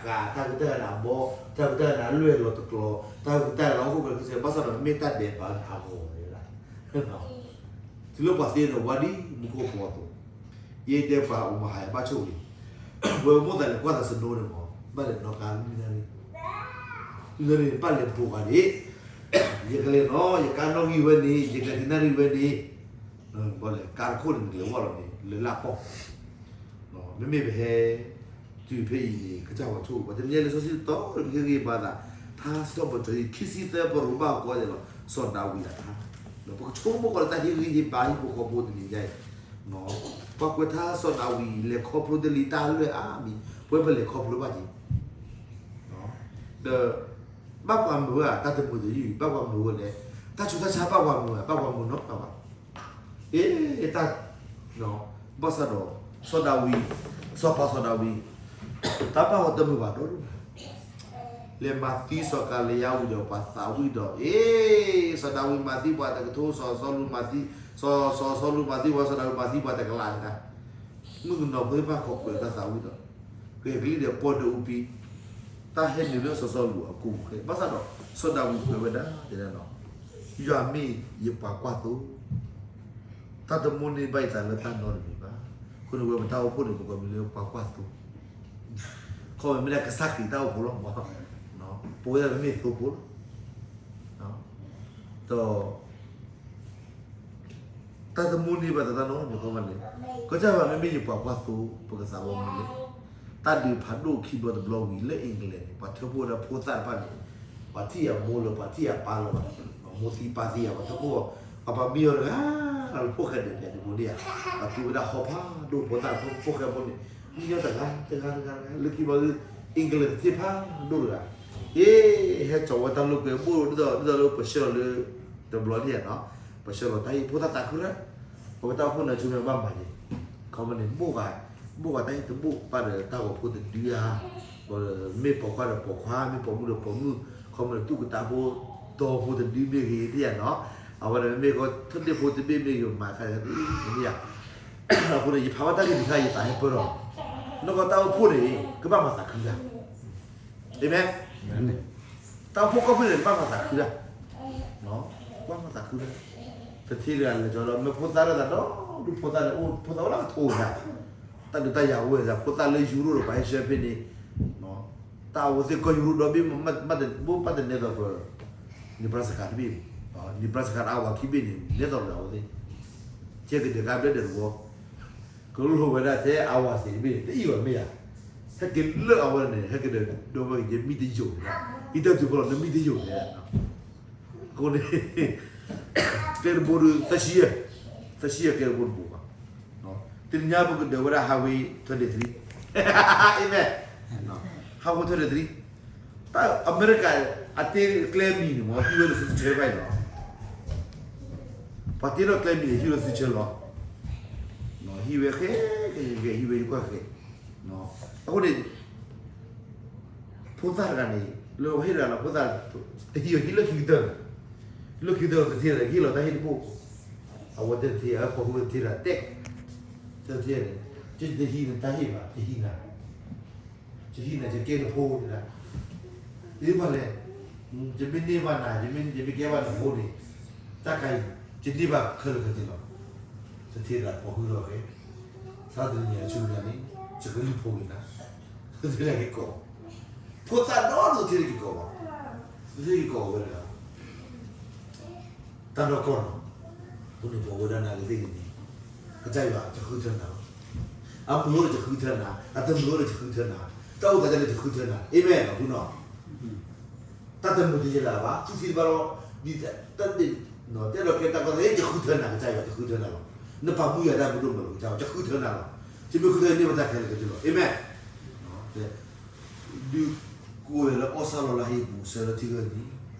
တၢ်ကတၢၢ်တၢ်ကနၣ်ဘီ, တၢ်ကတၢၢ်တၢ်ကနၣ်လွဲၢ်လီၤတကျီၤ, တၢ်ကတၢၢ်တၢ်ကနၣ်ဟီၣ်ခိၣ်ချၢကစၢၢ်, ဘၣ်ဆၣ်ဒီးမ့ၢ်တၢ်ဒဲးဘးန့ၣ်အဂီၢ်ဝဲဒၣ်. တုၤလၢပှၤသ့န့ၣ် ဝါဒ်မူခိၣ်ဖီအသိး, ယတဲပှၤအိၣ်မဟါယဘၣ်ဆိၣ်ဂ့ၤ, ဝဲမိၣ်သးလဲၤကွၢ်သးစနိန့ၣ်မး, ဘၣ်လဲၤနီၣ်ကါနွံနၣ်ရံၣ်, နွံနၣ်ရံၣ်န့ၣ် ဘၣ်လဲၤပိာ်ဂၤန့ၣ်, ယကလဲၤနီၤ, ယကါနီၣ်ဂံၢ်ဝဲန့ၣ်, ယကလဲၤတနၣ်ရံၣ်ဝဲန့ၣ်, ဘၣ်လဲၤကါတခိၣ်န့ၣ် နကလဲၤဝဲလီၤန့ၣ် လၢလၢ်ပီၢ် မ့မ့ၢ်ပဟဲ တုၤဖဲအံၤန့ၣ် ကစၢ်ပှၤဆိၣ်ဂ့ၤ ပှၤတနံၤညါလံာ်စီဆှံတတီၤ ပဟ့ၣ်ဂံၢ်ဟ့ၣ်ဘါသး, ထါစံးထီၣ်ပတြၢၤ ခံဆံသၢ ပရိမၤကီဒဲးလီၤ, စီၤဒၤဝံးအတၢ်, ပကဆိကမိၣ်ကီးလၢတၢ်ဟ့ၣ်ဂံၢ်ဟ့ၣ်ဘါဟံၣ်ဖိဃီဖိတနံၤညါအံၤ, ပှၤကွဲးထါစီၤဒၤဝံး လဲၤခီဖျိတ့ၢ်လံတၢ်လွဲၢ်အါမံၤ, ပဝဲပလဲၤခီဖျိဘၣ်က့ၤ ဒီး ဘၣ်ပှၤမုာ်ဝဲဧါ, တၢ်တမုာ်တယုၢ် ဘၣ်ပှၤမုာ်ဝဲလဲၣ်, တၢ်ဆူးတၢ်ဆါဘၣ်ပှၤမုာ်ဧါ, ဘၣ်ပှၤမုာ်နီတဂၤဘၣ်, အ့ တၢ် ဘၣ်ဆၣ်ဒီး စီၤဒၤဝံး, စီၤပၤစီၤဒၤဝံး တၢ်ဘၣ်အီၤတမုာ်ဘၣ်ဒီး လဲၤမၤသံစီၤကၤလံယါဝံၤဒီး ပှၤသးဝံၣ်ဒီး အ့ စီၤဒၤဝံးမၤသံပှၤတကထိ, စီၤစီလူးမၤသံ, စီၤစီလူးမၤသံပှၤ, စီၤဒၤဝံးမၤသံပှၤတကလးတဂၤ, မုၣ်ကနီၤဖိသ့ၣ်တဖၣ်ခိးကွဲးတၢ်သးဝံၣ်ဒီး ဂဲၤကလံၣ်ဒီးပိာ်ဒိၣ်အူပံ, တၢ်ဟဲနုာ်လၢစီၤစီလူးအကိာ်ပူၤဃဲ, ဘၣ်ဆၣ်ဒီး စီၤဒၤဝံးကွဲးဝဲဒၣ် တဲဒၣ်နီၤ, ယွၤမ့ၢ်ယပှၤကွၢ်သိ, တၢ်တမိၣ်န့ၢ်ဘၣ်ယသးလၢတၢ်နီတမံၤဘၣ်. အဃိန့ၣ် ဝဲပတၢ်အိၣ်ဖှိၣ်န့ၣ် ပကိးမံၤလၢပှၤကွၢ်သိ, ခီမ့ၢ်မ့ၢ်ဒၣ်ကစၢ်ခရံာ်တၢ်အိၣ်ဖှိၣ်လီၤ, ပဝဲဒၣ်မ့ၢ်သိဖိလီၤ, ဒီး တၢ်တမိၣ်န့ၢ်ဘၣ်သးတၢ်နီတမံၤ ခီမ့ၢ်န့ၣ်, ကစၢ်ယွၤမ့မ့ၢ်ယပှၤကွၢ်သိ ပကသးဘၣ်မနုၤလဲၣ်. တၢ်ဒုးဖးဒိၣ်ခံဘျီတဘျီဝံၤလၢ England န့ၣ် ပှၤထၢဖှိၣ်ဝဲဒၣ်ဖိသၣ်တဖၣ်န့ၣ်, ပှၤထံၣ်အမိၢ်လၢၤ ပှၤထံၣ်အပၢ်လၢၤဘၣ်, မိၢ်သံပၢ်သံဧါ, ပှၤထၢဖှိၣ်, ပှၤပာ်မံအီၤတဂၤလၢဖိၣ်ဃဲဒဲးန့ၣ် တဘိန့ၣ်ဧါ, ပှၤသူဝဲဒၣ်ဟီၣ်ဖးဒိၣ်ဖိသၣ်ဖိၣ်ဃဲဖိန့ၣ်, မံအီၤတဂၤတဂၤတဂၤတဂၤ လၢခံဘျီဒုး England တထံၣ်ဖးဒိၣ်တဂၤ, အ့ ဟဲစိာ်ဝဲတၢ်လိာ်ကွဲဘိၣ်ဒ်သိး ဒ်သိးလၢပဆှၢလီၤလၢ တဘျီန့ၣ်ဧါနီၤ, ပဆှၢလီၤတၢ်ဟ့ၣ်ဖိသၣ်သးခုရၣ်, ပဝဲတၢ်အိၣ်ဖှိၣ်န့ၣ်ဆူမဲာ်ဘၣ်မၤန့ၣ်, ခီမ့ၢ်န့ၣ် ဘိၣ်ဃာ်, ဘိၣ်ဃာ်တၢ်ဟ့ၣ်တဘိၣ်ဘၣ်ဒီးတၢ်ဂီၤဖိတဒုဧါ, မ့ၢ်ပိာ်ခွါဒီးပိာ်ခွါ, မ့ၢ်ပိာ်မုၣ်ဒီးပိာ်မုၣ်, ခီမ့ၢ်န့ၣ် သူၣ်ကတၢၢ်ဖိတီဖိတဒုမ့ၢ်ဂ့ၤဒ်ဧါနီၤ, အဝဲန့ၣ်မ့မ့ၢ်ကီး ထိၣ်ဒ့ၣ်ဖိတဘ့ၣ်မ့ၢ်ဂ့ၤ မၤခါတဒုမ့ၢ်ဧါ, အဃိန့ၣ် ယဖးဘၣ်တၢ်ဂ့ၢ်တခါ ယသးဟဲပၢၢ်ထီၣ်, နီၢ်ကီၢ်တၢ်အိၣ်ဖှိၣ်န့ၣ် ကဘၣ်မၤသးခုတၢ် အၤမ့ၣ်, တၢ်အိၣ်ဖှိၣ်ကီၢ်ဖှိၣ်န့ၣ် ဘၣ်မၤသးခုတၢ်, ဘၣ်မၤသးခုတၢ်, တထံၣ်တဂၤလဲၤကီးဒီး မ့ၢ်ဖိသၣ်လၢသးဒီး ဒူၣ်ဖိသၣ်န့ၣ် အိၣ်ဖိသၣ်အိၣ်လၢကထိတဂၤ, တၢ်ဒုးတၢ်ယၤအိၣ်ဝဲဒၣ် ဖိသၣ်လၢယူရိၣ်ဒီးပှၤဟဲဆှၢဖဲန့ၣ်, တၢ်အိၣ်သ့ၣ်ကီၢ်ယူရိၣ်ဒီဘ့ၣ် ဘိၣ်ဘၣ်တနဲဒီးပ Nebraska တဘ့ၣ်, Nebraska ဒီး Iowa ခံဘ့ၣ်န့ၣ် နဲသိးလၢအဝဲသ့ၣ်, ကဲကဒဲးကါဘျဲၣ်ဒဲးတဝီ ကလိၣ်ဝဲဒၣ်ထဲ Iowa သ့ၣ်တဘ့ၣ်န့ၣ် တအံၣ်ဘၣ်မ့ၢ်ဧါ, ဟဲက့ၤလၢအဝဲန့ၣ် ဟဲက့ၤဒီး ဒီးဝဲက့ၤမံတယိာ်န့ၣ်, အံၤတၢ်တုၤဖီလီၤ နမံတယိာ်န့ၣ်, အဃိန့ၣ် ကျဲတဘိဒီး သၢဆံယဲၢ်, သၢဆံယဲၢ်ကျဲတဘိတဘိဘၣ်, တနံၤညါပကဒၢးဝဲဒၣ် Highway twenty three, အၤမ့ၣ်, Highway twenty three, တၢ်အမဲရကၤ အတ့ကျဲမံၤန့ၣ်မ့ၢ် ဟံးဝဲလၢသုဆၢဘၣ်အံၤလီၤ, ပှၤတ့ထီၣ်ကျဲမံၤန့ၣ် ဟံးဝဲသုဆၢလီၤ, ဟံးဝဲဃဲ, ဃဲ, ဟံးဝဲယကွၢ်ဃဲ, အဃိန့ၣ် ဖိသၣ်တဂၤန့ၣ် လၢပှၤဟ့ၣ်တဂၤလီၤ ဖိသၣ်, တဟံးအီၤဟံးလၢခံကတၢၢ်, လၢခံကတၢၢ်တထံၣ်ဒီး ဟ့ၣ်လီၤတၢ်ဟ့ၣ်တဘိ, အဝဲတဲတထံၣ် အဖိဃုတထံၣ်ဒီးတဲ, တဲတထံၣ်န့ၣ်, ယတဟံးနတၢ်ဟ့ၣ်ဘၣ် ယဟံးနၤ, ယဟံးနၤ ယကဲနဖိဒၣ်, ဒ်မးလဲၣ်, ယမ့ၢ်န့ၢ်ဘၣ်နၤ ယမ့ၢ်, ယမ့ၢ်ကဲဘၣ်နဖိန့ၣ်, တၢ်ခါအံၤ ယန့ၢ်ဘၣ်ခဲလၢာ်ခဲဆ့လီၤ, တထံၣ်ဒီးဖိဃုလီၤဃဲ, ဆါတနံၤအဆူညါန့ၣ်, ယကလုၢ်ဖိဂ့ၤနၤ, တထံၣ်ဒီးက့ၤကိး, ဖိသၣ်ဒီဒူၣ်တထံၣ်ဒီးက့ၤကိးဘၣ်, တထံၣ်က့ၤကိးဝဲဒၣ် တၢ်နီၢ်ကီၢ်နီၤ, အဃိန့ၣ် ပဝဲဒၣ်နၤကသ့ၣ်ဂ့ၤန့ၣ်, ကစၢ်ယွၤ ယဃုထၢနၤလီၤ, အမုာ်အိၣ်ဒီးယဃုထၢနၤ, အတမုာ်အိၣ်ဒီးယဃုထၢနၤ, တၢ်အိၣ်သးဒ်လဲၣ်ယဃုထၢနၤ, အၤမ့ၣ် နီၤ, ဃုနီၤ, တၢ်တမုာ်တယဲၢ်လၢၤဘၣ် သူၣ်သံတဘၣ်လီၤ, ဒ်တၢ်တဲဒီးကဲတၢ်ကီသ့ၣ် ယဃုထၢနၤ ကစၢ်ယွၤ ယဃုထၢနၤလီၤ, နပာ်မူယၤတၢ်မုာ်ဒိၣ်မးလီၤ ကစၢ်ယွၤ ယဃုထၢနၤလီၤ, ယမ့ၢ်ဃုထၢန့ၢ်ဘၣ်တၢ်ခဲလၢာ်ခဲဆ့လီၤ, အၤမ့ၣ် ဒုးကိးလၢအီၣ်ဆၣ်လီၤလၢဟံၣ်ပူၤ ဆၢလၢထံဂၢၢ်နံၤ, ခီ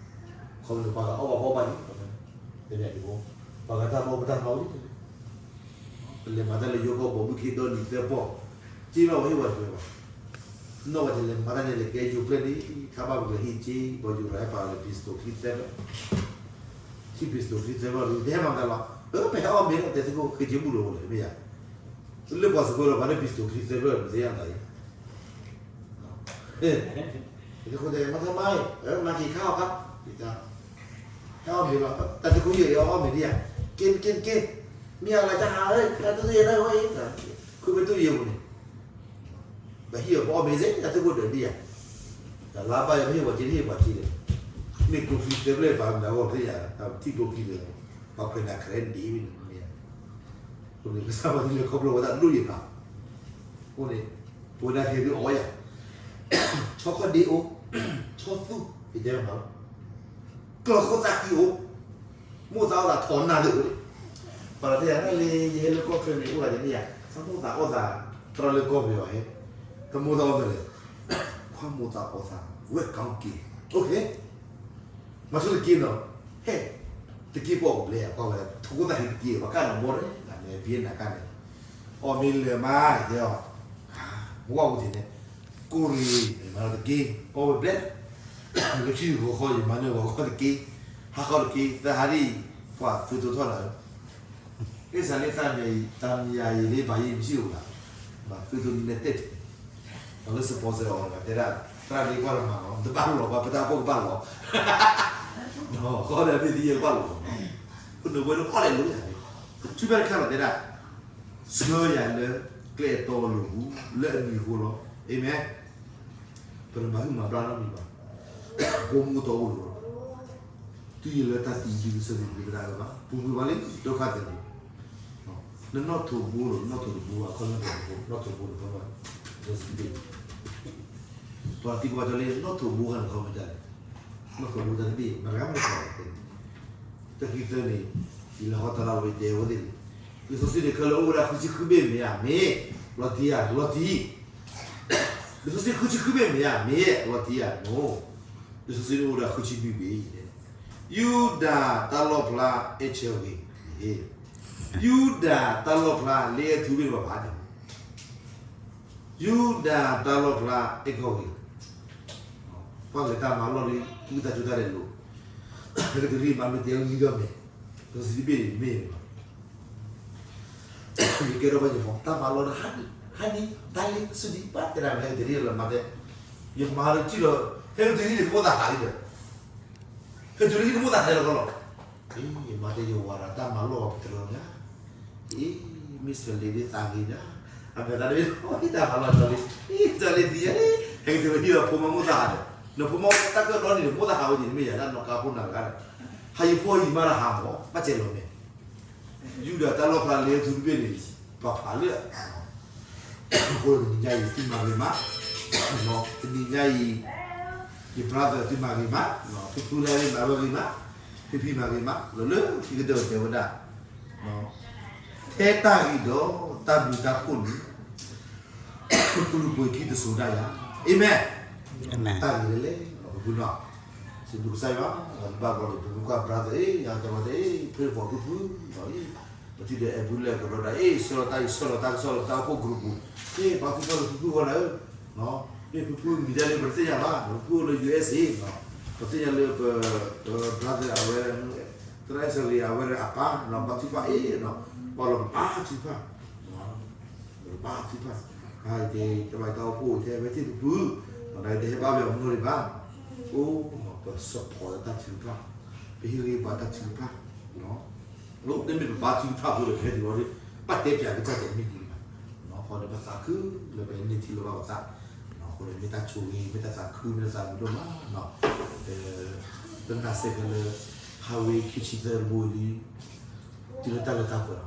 ဖျိပှၤဂၤအီၣ်ဘၣ်အီဘၣ်န့ၣ်, ပှၤဂၤတၢ်မၤပတၢ်မၤဝံၤ, ပလဲၤမၤတၢ်လၢယိၤကီၢ် ဘီမုၢ်ခ့ဒီနံၤသၢပီၢ်, စ့ဘၣ်ပှၤဟ့ၣ်ဝဲတပှဲၤဘၣ်, နီၢ်ဝဲတလဲၤမၤတၢ်န့ၣ် လဲၤကဲယိၤပျဲၢ်န့ၣ် ခါဘၣ်ပကဟံၣ်စ့ ဘီယိၤရၤဟဲပာ်လၢ pistol ခံသၢဖျၢၣ်, ထံၣ် pistol ခံသၢဖျၢၣ် တဟဲမၤမတၤလီၤ, ပဟဲအီၣ်မ့ၤလီၤ တဲသကိးဃ့က့မုၢ်လီၤအိၣ်လဲၣ် မ့ၢ်ယၤ, လၢပှၤစကွဲလီၤ ပှၤန့ၣ် pistol ခံသၢဖျၢၣ် ပသ့ၣ်ညါသးအံၤ သုးခိၣ်တဲ မၤသးမါအံၤ မၤက့ၤခါအီၤခါ, ဟဲအီၣ်မ့ၤလီၤ, တၢ်သုးခိၣ်ယဲၢ်အီၣ်မ့ၤဒံးယၤ, က့ၤက့ၤက့ၤ, မ့ၢ်အလၢတၢ်ဟးဧၢ, တၢ်သုးခိၣ်ယဲၢ်တၢ်ဝဲအံၤ, ခုဖဲတူၢ်ယဲၢ်ပူၤန့ၣ် ပဟံၣ်အီၤပအီၣ်မ့ၤစ့ၢ် တၢ်သုးခိၣ်ဒၢးဒံးယၤ, တၢ်လါဘၣ်ယၤ ပဟ့ၣ်ပှၤက့ၤ ပဟ့ၣ်ပှၤက့ၤဒီး, မ့ၢ်ကျိချံသၢဖျၢၣ်ဘၣ်မနုၤအဂီၢ်သ့ၣ်ယၤ, တၢ်ထံၣ်ကျိချံဒီး ပှၤခွဲးနၤခရဲးဒ်မ့ၢ်န့ၣ်, အဃိန့ၣ် ကစၢ်ပှၤဒ်လဲၣ်ခီဖျိဝဲဒၣ်ဒိၣ်ယံၤဘၣ်, အဃိန့ၣ် ပဝဲဒၣ်ခဲအံၤဒုးအီၣ်ယၤ ဆီခီၣ်ဒ့အိၣ်, ဆီသူၣ် ယတဲမးလီၤ, ကျီၢ်ခိၣ်သၣ်ဃံအိၣ်, မိၢ်သးအီၣ်သးထီနၢ်သ့ၣ်အိၣ်န့ၣ်, ပှၤလီၤတဲယၤဒၣ်လၢ ယဟဲလၢကီၢ်ချၢန့ၣ် အိၣ်သးယန့ၢ်ယၤ သးမိၢ်သးအီၣ်သး တရၢလၢကီၢ်ပယီၤဟဲ, သးမိၢ်သးအီၣ်သးလဲၣ်, ခွါမိၢ်သးအီၣ်သး ဝဲၢ်ကီက့ၤ, အိၣ်ခ့ မၤဆိတက့ၢ်နီၤ, ဟဲ, တက့ၢ်ပအီၣ်ကဘျဲၣ် ကွၢ်ဝဲ ထိၣ်ခိၣ်သၣ်ဃံတက့ၢ် ပှၤကၢ်နီၤဘီရဲၣ် နမ့ၢ်ဘံနၤကၢ်န့ၣ်, အီၣ်မ့ၢ်လၢာ်မး တဲအီၤ, မဝၣ်ပူၤတ့ၢ်န့ၣ်, ကိၢ်ရ့ၣ် မၤလီၤတက့ၢ် အီၣ်ဝဲဘျဲၣ်, လၢခံဂီၤခီ ယမၤနၢၤဂီၤခီတက့ၢ်, ဟးခီတက့ၢ် သၢဟါဒ်အံၤ, ပှၤသုးတိာ်ထီၣ်နၤဧၢ ကစၢ်လၢသးမံယၤအံၤ သးမံယၤအံၤလၢဘၣ်ယဲၢ်မံၤဆံၣ်အိၣ်လၢ, ဘၣ်သုးတိာ်နံၤနဲၣ်တဲာ်, ဒီးလၢ sponsor အီၤတဂၤတဲဒၣ်, သရၣ်လၢကွၢ်လီၤမးလီၤ တဘၣ်လီၤ ပှၤပတၢ်အိၣ်ဖှိၣ်ကဘၣ်လီၤ, ဃီဒီးမ့ၢ်သယဲၢ်ကဘၣ်လီၤ, ပနၢ်ပှဲၤဒိၣ်အီၣ်လဲၣ်လိၤယၤန့ၣ်, ပထံၣ်ဘၣ်တခါလီၤတဲဒၣ်, ဆှၢယၤလၢ ကျဲအတီအလိၤပူၤ လၢအမံၤအဃိလီၤ, အၤမ့ၣ် ပတမၤဟုၣ်မၤဘျါနီတမံၤဘၣ်, ဘိမူတီအိၣ်လီၤ, တုၤယလၢတၢ်သံဒုကစၢ်သံဒုကဒါအၢဘၣ် ပူၤကွံာ်ဘၣ်လံ ဒုက္ခသည်ပူၤ, နနီၣ်ထိးဘိလီၤ နနီၣ်ထိးတဘိဘၣ် ခီလၢနီၣ်ထိးဘိ နီၣ်ထိးဘိတဘိဘၣ်, ပှၤသံကွၢ်တၢ်လၢ နီၣ်ထိးဘိခါန့ၣ် ခီမ့ၢ်တၢ်လဲၣ်, နီၣ်ထိးဘိတၢ်တဘ့ၣ် မတၤဂၤမ့ၢ်တခီၣ်န့ၣ်, တၢ်ခံသၢန့ၣ်, ယလဲၤဟီတရၣ်ဝဲတဲဝဲသ့ၣ်န့ၣ်, လံာ်စီဆှံန့ၣ် ခဲလၢာ်အိၣ်ဝဲဒၣ်ဃုဆံဃုဘ့ၣ်မ့ၢ်ဧါ မ့ၢ်, လီၤတံၢ်ဧါ လီၤတံၢ် လံာ်စီဆှံဃုဆံဃုဘ့ၣ်မ့ၢ်ဧါ မ့ၢ် လီၤတံၢ်ဧါ မ့ၢ်, လံာ်စီဆှံန့ၣ်အိၣ်ဝဲဒၣ်ဃုဆံနွံဘ့ၣ်, ယူဒၤတၢ်လီၣ်ဖျါအဲၣ်ဆၢဂ့ၤ, ယူဒၤတၢ်လီၣ်ဖျါလၢအဲၣ်ထူဘ့ၣ်န့ၣ်ဘၣ်ဖးန့ၣ်, ယူဒၤတၢ်လီၣ်ဖျါအဲၣ်ခီၣ်ဂ့ၤ, ပှၤလဲၤတၢ်မၤလီၢ်လံ မုၢ်တၢ်ကၠိတၢ်လဲၤလိၤ, ဟဲက့ၤတုၤလံမၤမ့ၢ်တဲဝဲလံဒီးမ့ၢ်, လံာ်စီဆှံတဘ့ၣ်န့ၣ်မ့ၢ်န့ၣ်ဘၣ် ယကဲထီၣ်ဘၣ်ယမီၤ တၢ်မၤလီၢ်ဒီး ဟါနံၤ ဟါနံၤ တၢ်လံ စူဒံး ပှၤတဲဒၣ်မ့ၢ်ဟဲက့ၤတုၤလံလီၤမၤတဲ, ယမၤလၢထံၣ်လီၤ ဟဲက့ၤတုၤလံန့ၣ် ကမိၣ်သးဟးလံဒီး, ဟဲတုၤလံန့ၣ် ကမိၣ်သးဟးလီၤကီလီၤ, အံၤ ယမၤတဲယဝၤဒီး တၢ်မၤလီၢ်ပတြၢၤညါ, အံၤ မ့ၢ်စၢၤလံၤဒ်သးဂ့ၤညါ, အမဲာ်သးတမ့ၢ် တၢ်မၤလီၢ်ကၠီလံ, အံၤ ကၠီလံၤသံယါ, ဟဲက့ၤတုၤလံဒီး ဖိမါမိၢ်သးဟးဒီး, နဖိမါတၢ်ကၢၣ်ဒီနံၤန့ၣ် မိၢ်သးဟးဝဲန့ၣ် မ့ၢ်ယၤဒၣ်နီၢ်ကါဖိနၤတဂၤဒီး, ဟးယဖိယံၤမးဒီးဟးမး ဘၣ်စဲးလီၤမဲာ် ယူဒၤတၢ်လီၣ်ဖျါလၢအဲၣ်ထူတဘ့ၣ်န့ၣ် ပာ်ဖျါလၢ အဃိတနံၤညါအံၤ သုမၤဂ့ၤမး, တနံၤညါအံၤ ယ brother သုမၤဂ့ၤမး, ဖုဖုလၢမၤဝဲဂ့ၤမး, ဖံဖံမၤဂ့ၤမး, လၢလၢခံကတၢၢ်တဲဝဲဒၣ်, ထဲတၢ်ဂ့ၤဒီးတၢ်ဘျုးတၢ်ဖှိၣ်န့ၣ် ကလူၤပှ့ၤခံတစိၤဒၣ်ယၤ, အၤမ့ၣ်, တၢ်ဂ့ၤလၢလဲၣ် ဖုဖုနီၤ, စံးဘျုးကစၢ်ယွၤ, ဒီးဘၣ်ဘျီန့ၣ် ဖုဖုကွၢ် brother အံၤ ယတဲဝဲဒၣ် pray for ဖုဖု, ပထံၣ်ဒီးအဲၣ်ဘုလဲၣ်ကဒီးဒၣ် အ့ၣ် ဆှၢလီၤတၢ်အံၤ ဆှၢလီၤတၢ်ကစီၣ်လီၤတၢ်အိၣ်ဖှိၣ် group ပူၤ, အ့ၣ် ပာ်သူၣ်ထီၣ်လၢဖုဖုအဂီၢ်နၤဧၢ, မ့ၢ်ဖုဖုမံၤဒ်လဲၣ် ပတသ့ၣ်ညါဘၣ်, ဖုဖုအိၣ်လၢ ယူအ့ၣ်စ့, ပသ့ၣ်ညါလၢပ brother အဝဲ သရၣ်စၢဂ့ၤ အဝဲအပၢ် ပာ်သူၣ်ဖးအ့ၣ်, ပာ်လီၤပာ်သူၣ်ဖး, ပာ်သူၣ်ဖး, တဘၣ်တၢ်အိၣ်ဖှိၣ်ထဲအဝဲသ့ၣ်ဖုဖု, နာ်က့တဟဲဘၣ်ဝဲအမုၢ်ဒံးဘၣ်, အိၣ် ပ support လၢတၢ်ထုကဖၣ်, ပဟ့ၣ်ဂံၢ်ဘါတၢ်ထုကဖၣ်, တမ့ၢ်ပဘါထုကဖၣ်ဖိဒီး ပဟဲတုၤလီၤဒီး ဘၣ်တဲပၠးကစၢ်တဲမ့ၢ်ဒ်န့ၣ်ဘၣ်, အဃိန့ၣ် ပသးခုလၢပဟဲန့ၢ်ထံလၢဘၣ်ပသး, အဃိန့ၣ်မ့ၢ်တၢ်ဆိၣ်ဂ့ၤ မ့ၢ်တၢ်သးခု မ့ၢ်တၢ်သးမုာ်ဒိၣ်မး, ပနာ်စ့ၢ်ကီးလၢ ဟးဝ့ခံဆံသၢတဘိအံၤလံ, တုၤလၢတၢ်လၢတၢ်ပှဲၤလီၤ,